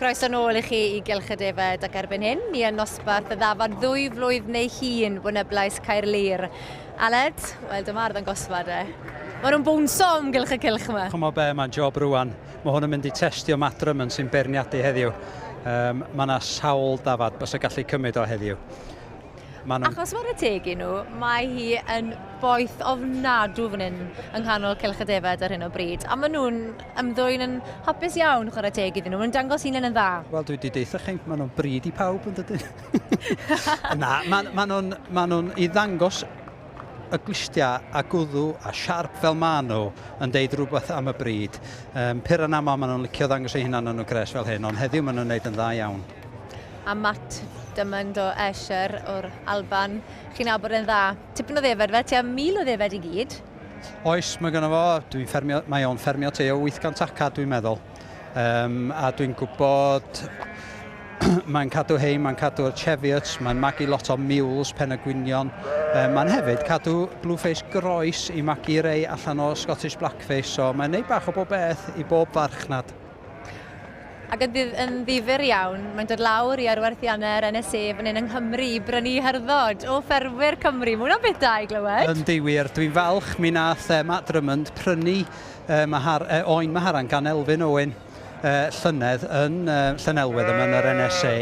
Croeso nôl i chi i Gylch y Defaid ac erbyn hyn ni yn nosbarth y ddafad ddwy flwydd neu hun Wynyblais Caerlŷr. Aled, wel dyma'r ddangosfa de. Maen nhw'n bownsio am gylch y cylch yma. Ch'mo be, mae'n job rwan. Mae hwn yn mynd i testio Matt Drummond sy'n beirniadu heddiw. Um, mae yna sawl dafad bysa gallu cymryd o heddiw. Ma nhw'n... Achos ware teg i nhw, mae hi yn boeth ofnadw fan hyn yng nghanol Cylch y Defaid ar hyn o bryd. A maen nhw'n ymddwyn yn hapus iawn, chwarae teg iddyn nhw. Maen nhw'n dangos hunain yn dda. Wel, dwi wedi deutha chi, maen nhw'n bryd i pawb yn dydyn. Na, maen ma nhw'n ma nhw i ddangos y glustiau a gwddw a siarp fel maen nhw yn deud rhywbeth am y bryd. Um, pur yn aml maen nhw'n licio ddangos eu hunan yn y gres fel hyn, ond heddiw maen nhw'n neud yn dda iawn. A Matt Drummond o Ayrshire o'r Alban. Chi'n nabod e'n dda. Tipyn o ddefed fe, tua 1,000 o ddefed i gyd. Oes, mae gynno fo, dwi'n ffermio, mae o'n ffermio tua 800 aca dwi'n meddwl. Um, a dwi'n gwybod mae'n cadw hein, mae'n cadw'r Cheviots, mae'n magu lot o mules, pen y gwynion. Um, mae'n hefyd cadw Blueface groes i magu rei allan o Scottish Blackface, so mae'n neud bach o bob beth i bob farchnad. Ac yn, yn ddifyr iawn, mae'n dod lawr i arwerthiannau'r NSA fan hyn yng Nghymru i brynu hyrddod o ffermwyr Cymru. Mae hwnna'n beth da i glywed. Yndi wir, dwi'n falch mi nath eh, Matt Drummond prynu eh, Mahar, eh, oen Maharan gan Elfyn Owen eh, llynedd yn eh, Llanelwedd yma yn yr NSA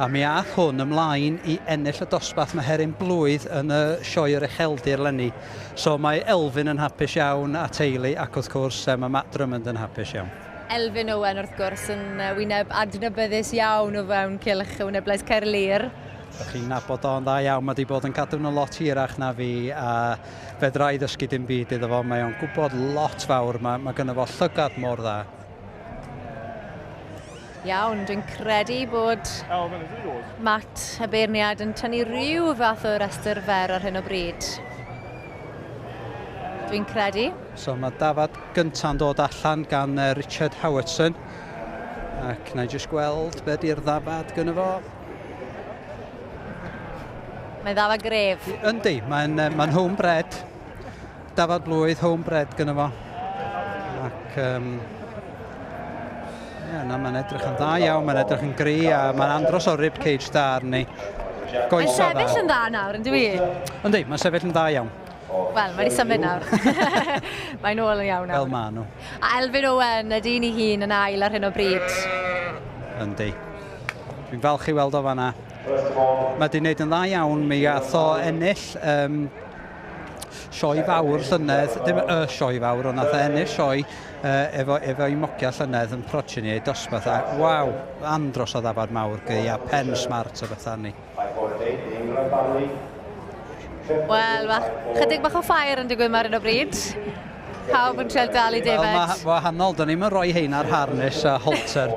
a mi ath hwn ymlaen i ennill y dosbarth Maherin Blwydd yn y sioe yr Ucheldir lenni. So mae Elfyn yn hapus iawn a teulu ac wrth gwrs eh, mae Matt Drummond yn hapus iawn. Elfyn Owen wrth gwrs yn wyneb adnabyddus iawn o fewn cylch y Wyneblais Caerlŷr. Dych chi'n nabod o'n dda iawn, mae wedi bod yn cadw nhw lot hirach na fi a fedra i ddysgu dim byd iddo fo, mae o'n gwybod lot fawr, mae, mae gynno fo llygad mor dda. Iawn, dwi'n credu bod Matt y beirniad yn tynnu rhyw fath o restr fer ar hyn o bryd. Dwi'n credu. So mae dafad gynta'n dod allan gan Richard Howardson. Ac na i jyst gweld be di'r ddafad gynno fo. Mae'n ddafad gref. Yndi, mae'n mae homebred. Dafad blwydd, homebred gynno fo. Ac um, yeah, na, mae'n edrych yn dda iawn, mae'n edrych yn gry a mae'n andros o rib cage da arni. Mae'n sefyll yn dda nawr, yn dwi? Yndi, mae'n sefyll yn dda iawn. Wel, mae wedi symud nawr. Mae'n ôl yn iawn nawr. Fel maen nhw. A Elfyn Owen, y dyn ei hun yn ail ar hyn o bryd. Yndi. Dwi'n falch i weld o fanna. Mae wedi gwneud yn dda iawn. Mi gath o ennill um, sioe fawr llynedd, dim y sioe fawr, ond nath o ennill sioe uh, efo, efo i mogia llynedd yn progeny ei dosbarth. A waw, andros o ddafad mawr gy a pen smart o bethau ni. Wel, mae chydig bach o ffair yn digwydd ar hyn o bryd. Pawb yn trial dal i Wel, defaid. mae wahanol, dyn ni'n rhoi hein ar harness a halter.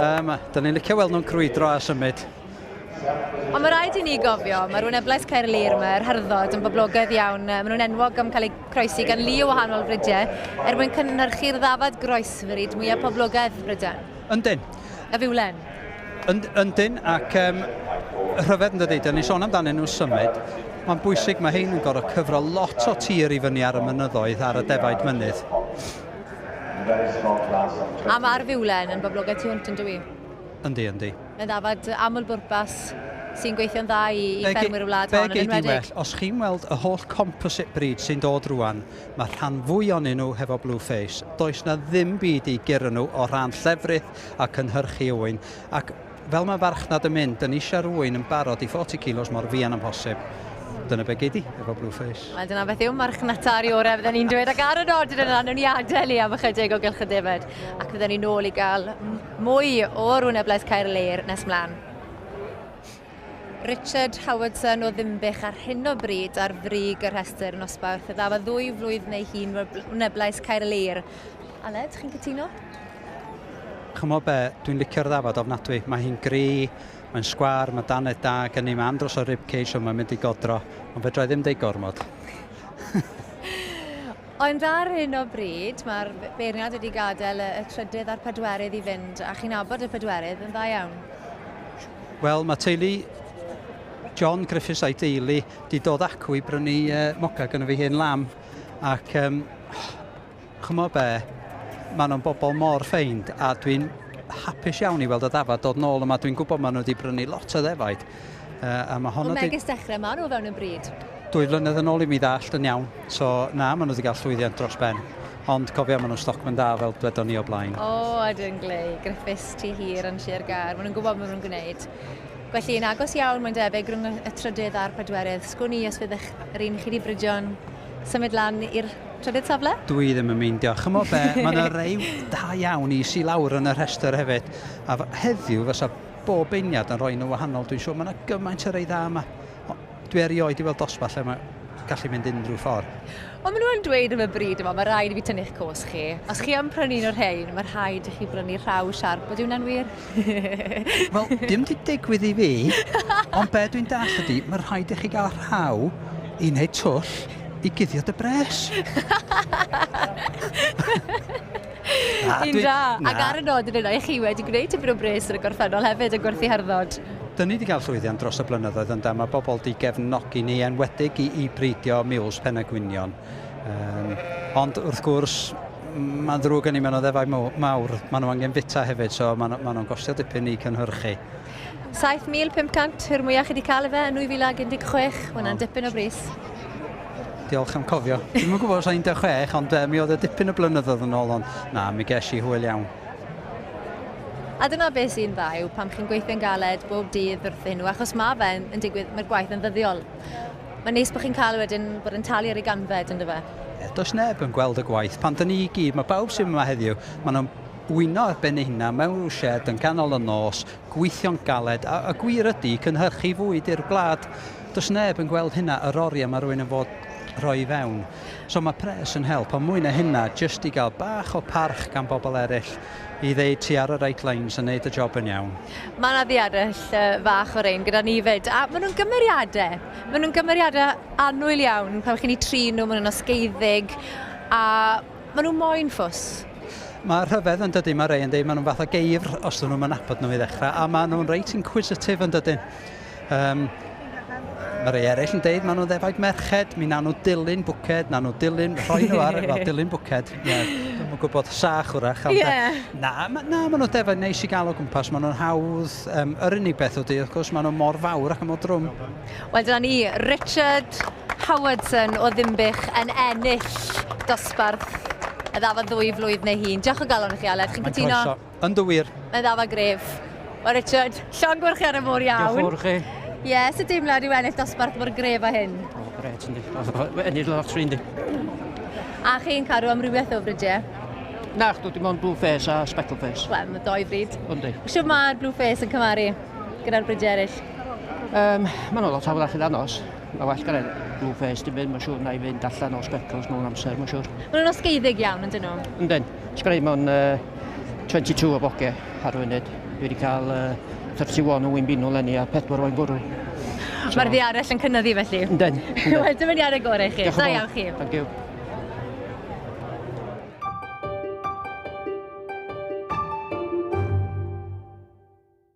Um, dyn ni'n licio weld nhw'n crwydro a symud. Ond mae rhaid i ni gofio, mae'r Wyneblais Caerlŷr yma, yr hyrddod, yn boblogaidd iawn. Maen nhw'n enwog am cael eu croesi gan lu o wahanol fridiau er mwyn cynhyrchu'r ddafad groesfrid mwyaf poblogaidd Brydain. Yndyn. Y fiwlen. Yndyn, ac um, rhyfedd yn dydy, dyn ni'n sôn amdanyn nhw'n symud. Mae'n bwysig, mae hein yn gorfod cyfro lot o tir i fyny ar y mynyddoedd, ar y defaid mynydd. A mae'r fiwlen yn boblogaidd tu hwnt yn dywi? Yndi, yndi. Mae'n ddafad aml bwrpas sy'n gweithio'n dda i, i ffermwyr y wlad hon yn enwedig. Well, os chi'n weld y holl composite breed sy'n dod rwan, mae rhan fwy onyn nhw hefo blue face. Does na ddim byd i guro nhw o rhan llefrith a cynhyrchu ŵyn. Ac fel mae farchnad yn mynd, dyn ni eisiau'r ŵyn yn barod i 40 kilos mor fuan am posib. Dyna be gei di efo blue face. Wel, dyna beth yw marchnata ar ei orau, fydden ni'n dweud. Ac ar y nodyn yna, wnawn ni adael i am ychydig o gylch y defaid. Ac fydden ni'n ôl i gael mwy o'r Wyneblais Caerlŷr nes mlaen. Richard Howardson o Ddinbych ar hyn o bryd ar frig y rhestr nosbarth y ddafad ddwy flwydd neu hun Wyneblais Caerlŷr. Aled, chi'n cytuno? Chymod be, dwi'n licio'r ddafad ofnadwy. Mae hi'n gry, mae'n sgwar, mae dannedd da gen i, mae andros o ribcage, so mae'n mynd i godro. Ond fedra i ddim deud gormod. Ond ar hyn o bryd, mae'r beirniad wedi gadael y, y trydydd a'r pedwerydd i fynd, a chi'n nabod y pedwerydd yn dda iawn. Wel, mae teulu John Griffiths a'i deulu di dod acw i brynu uh, moca gyda fi hen lam. Ac, um, chymod be, maen nhw'n bobl mor ffeind a dwi'n hapus iawn i weld y ddafad dod nôl yma. Dwi'n gwybod maen nhw wedi brynu lot o ddefaid. A mae honno O megis dechrau, maen nhw fewn y bryd. 2 flynedd yn ôl i mi ddallt yn iawn. So na, maen nhw wedi cael llwyddiant dros ben. Ond cofio, maen nhw'n stocman da fel dwedon ni o blaen. O, ydyn glei. Griffiths tu hir yn Sir Gâr. Maen nhw'n gwybod beth maen nhw'n gwneud. Felly, yn agos iawn, mae'n debyg, rhwng y trydydd a'r pedwerydd. Sgwn i os fydd yr un chi wedi brydio'n symud lan i'r trydydd safle? Dwi ddim yn meindio. Chymod be, mae yna rei da iawn i si lawr yn y rhestr hefyd. A heddiw, fysa bob beiniad yn rhoi nhw wahanol. Dwi'n siŵr mae yna gymaint o rei dda yma. Dwi erioed i weld dosbarth lle mae gallu mynd unrhyw ffordd. Ond maen nhw'n dweud am y bryd yma, mae rhaid i fi tynnu'ch cos chi. Os chi am prynu un o'r rhain, mae rhaid i chi brynu rhaw siarp. Ydy hwnna'n wir? Wel, dim di digwydd i fi, ond be dwi'n dall ydy, mae rhaid i chi gael rhaw i wneud twll i guddio dy bres. Un da. Ac ar y nodyn yna, i chi wedi gwneud tipyn o bres yn y gorffennol hefyd yn gwerthu harddod. Dyn ni wedi cael llwyddiant dros y blynyddoedd yn da. Mae bobl wedi gefnogi ni enwedig i breidio mules pen y gwynion. Ond wrth gwrs, mae'n ddrwg yn i mewn o ddefau mawr. Maen nhw angen fita hefyd, so maen nhw'n gostio dipyn i cynhyrchu. 7,500 yw'r mwyaf chi wedi cael efe yn 2016. Hwna'n dipyn o bris. Diolch am cofio. Dwi'm yn gwybod os 16, ond mi oedd y dipyn o blynyddoedd yn ôl, ond na, mi ges i hwyl iawn. A dyna beth sy'n dda yw pam chi'n gweithio'n galed bob dydd wrthyn nhw, achos mae fe'n yn digwydd, mae'r gwaith yn ddyddiol. Mae'n neis bod chi'n cael wedyn bod yn talu ar ei ganfed, ynddo fe? Does neb yn gweld y gwaith. Pan dyn ni i gyd, mae bawb sy'n yma heddiw, maen nhw'n wyno ar ben eu hunain mewn rhyw shed yn canol y nos, gweithio'n galed, a gwir ydy cynhyrchu fwyd i'r gwlad. Does neb yn gweld hynna, yr oriau mae rhywun yn fod rhoi i fewn. So mae pres yn help, ond mwy na hynna, jyst i gael bach o parch gan bobl eraill i ddeud ti ar y right lines yn neud y job yn iawn. Mae yna ddiarell fach o'r ein gyda ni fyd, a maen nhw'n gymeriadau. Maen nhw'n gymeriadau annwyl iawn, pan chi'n eu trin nhw, maen nhw'n osgeiddig, a maen nhw moyn ffws. Mae rhyfedd yn dydy, mae rei yn dweud, maen nhw'n fath o geifr os dyn nhw'n nabod nhw i ddechrau, a maen nhw'n reit inquisitive yn dydyn. Mae rei eraill yn deud maen nhw'n ddefaid merched, mi na nhw dilyn bwced, na nhw dilyn, rhoi nhw ar, fel dilyn bwced. Yeah, dwi'm yn gwybod sach wrach. Ond, Na, maen nhw'n defaid neis i gael o gwmpas, maen nhw'n hawdd. Yr unig beth ydy, wrth gwrs, maen nhw mor fawr ac mor drwm. Wel, dyna ni, Richard Howardson o Ddinbych yn ennill dosbarth y ddafad 2 flwydd neu hun. Diolch o galon i chi, Aled. Chi'n cytuno? Yndw wir. Mae'n ddafad gref. Wel, Richard, llongyfarchiadau ar y môr iawn. Diolch yn fawr chi. Ie, sut deimlad yw ennill dosbarth mor gref â hyn? O, gret, yndi. Ennill lottery, yndi. A chi'n cadw amrywiaeth o fridiau? Na, chdw, dim ond blue face a speckle face. Wel, mae 2 frid. Yndi. Shwt mae'r blue face yn cymharu gyda'r bridiau eraill? Maen nhw'n lot hawddach i ddangos. Mae well gan blue face dim byd, mae'n siŵr na i fynd allan o speckles mewn amser, mae'n siŵr. Maen nhw'n osgeiddig iawn, yndyn nhw? Yndyn. Sgwrei mewn 22 o boge ar y funud. Dwi wedi cael 31 o wyn leni a 4 o wyn gwrw. So, mae'r ddiarell yn cynyddu felly? Yndyn. Wel, dymuniadau gorau i chi. Da iawn chi. Thank you.